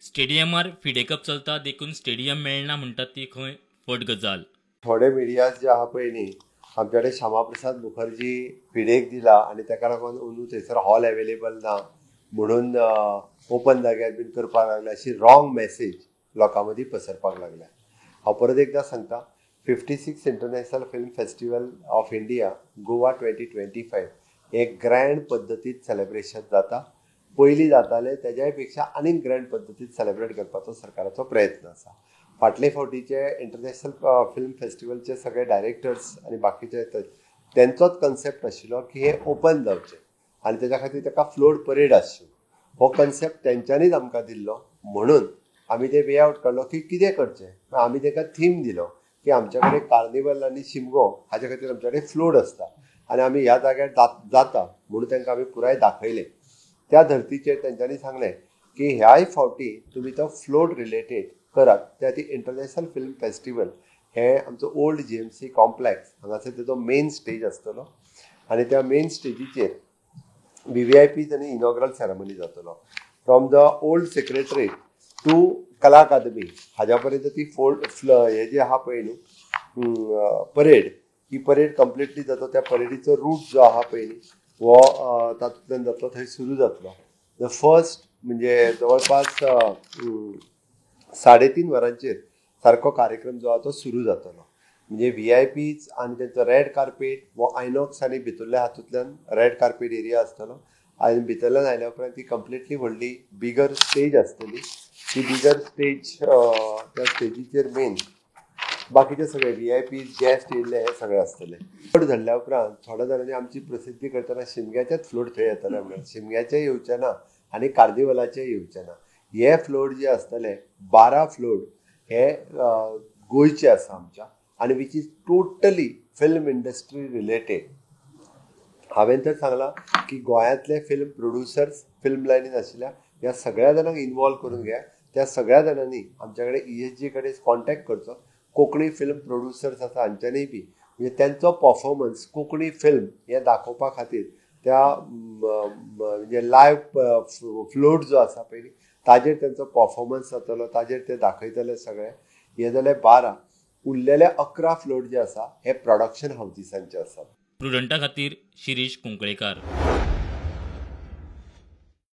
स्टेडियमार FIDE cup चलता देखून stadium मेळना म्हणटात ती खंय फट गजाल. थोडे मिडियाज जे आहा पळय न्ही, आमचे कडेन श्यामा प्रसाद मुखर्जी फिडेक दिला आनी ताका लागून अंदू थंयसर हॉल एवेलेबल ना म्हणून ओपन जाग्यार बीन करपाक लागले अशी रॉंग मॅसेज लोकां मदीं पसरपाक लागल्या. हांव परत एकदां सांगता, 56 international film festival of India Goa 2025 हे ग्रँड पद्दतीत सेलेब्रेशन जाता. पयलीं जातालें तेज्याय पेक्षा आनीक ग्रँड पद्दतीत सेलेब्रेट करपाचो सरकाराचो प्रयत्न आसा. फाटले फावटीचे इंटरनॅशनल फिल्म फेस्टिवलचे सगळे डायरेक्टर्स आनी बाकीचे तेंचोच कन्सेप्ट आशिल्लो की हे ओपन जावचें आनी तेज्या खातीर ताका फ्लोट परेड आसची. हो कन्सेप्ट तेंच्यांनीच आमकां दिल्लो म्हणून आमी ते वे आवट काडलो की कितें करचें. आमी ताका थीम दिलो की आमच्या कडेन कार्निवल आनी शिमगो हाच्या खातीर आमच्या कडेन फ्लोट आसता आनी आमी ह्या जाग्यार जाता म्हणून तांकां आमी पुराय दाखयलें. त्या धर्तीचेर तेंच्यांनी सांगलें की ह्याय फावटी तुमी तो फ्लोट रिलेटेड करात. त्या खातीर इंटरनॅशनल फिल्म फेस्टिवल हे आमचो ओल्ड GMC complex हांगासर तेजो मेन स्टेज आसतलो आनी त्या मेन स्टेजीचेर VVIPs आनी इनॉग्रल सेरेमनी जातलो. From the old secretariat to Kala Akademi हाज्या पर्यंत ती हे जे आहा पळय न्ही परेड, ही परेड कंप्लिटली जाता. त्या परेडीचो रूट जो आहा पळय न्ही हो तातूंतल्यान जातलो, थंय सुरू जातलो. The first म्हणजे जवळपास 3.5 वरांचेर सारको कार्यक्रम जो आहा तो सुरू जातलो. म्हणजे VIPs आनी तेंचो रेड कार्पेट हो आयनॉक्स आनी भितरल्या हातूंतल्यान रेड कार्पेट एरिया आसतलो आनी भितरल्यान आयल्या उपरांत ती कंप्लिटली व्हडली बिगर स्टेज आसतली. ती बिगर स्टेज, त्या स्टेजीचेर मेन बाकीचे सगळे VIPs guest येयल्ले हे सगळे आसतले. फ्लोट धरल्या उपरांत थोड्या जाणांनी आमची प्रसिद्धी करतना शिमग्याचेच फ्लोट थंय येतले, म्हणल्यार शिमग्याचे येवचे ना आनी कार्निवलाचे येवचे ना. हे फ्लोट जे आसतले 12 फ्लोट हे गोंयचे आसा आमच्या आनी which is totally film industry related. हांवें तर सांगलां की गोंयांतले फिल्म प्रोड्युसर्स फिल्म लायनीन आशिल्ल्या ह्या सगळ्या जाणांक इनवॉल्व करून घेया. त्या सगळ्या जाणांनी आमच्या कडेन ESG कडेन कॉन्टॅक्ट करचो. कोंकणी फिल्म प्रोड्युसर्स आसा हांच्यांनी बी म्हणजे तेंचो परफॉर्मन्स कोंकणी फिल्म हें दाखोवपा खातीर त्या म्हणजे लायव्ह फ्लोट जो आसा पळय ताजेर तेंचो परफॉर्मन्स जातलो, ताजेर ते दाखयतले सगळे. हे जाले 12, उरलेले 11 फ्लोट जे आसा हे प्रोडक्शन हावजीसांचे आसात. प्रुडंटा खातीर शिरीष कुंकळेकार.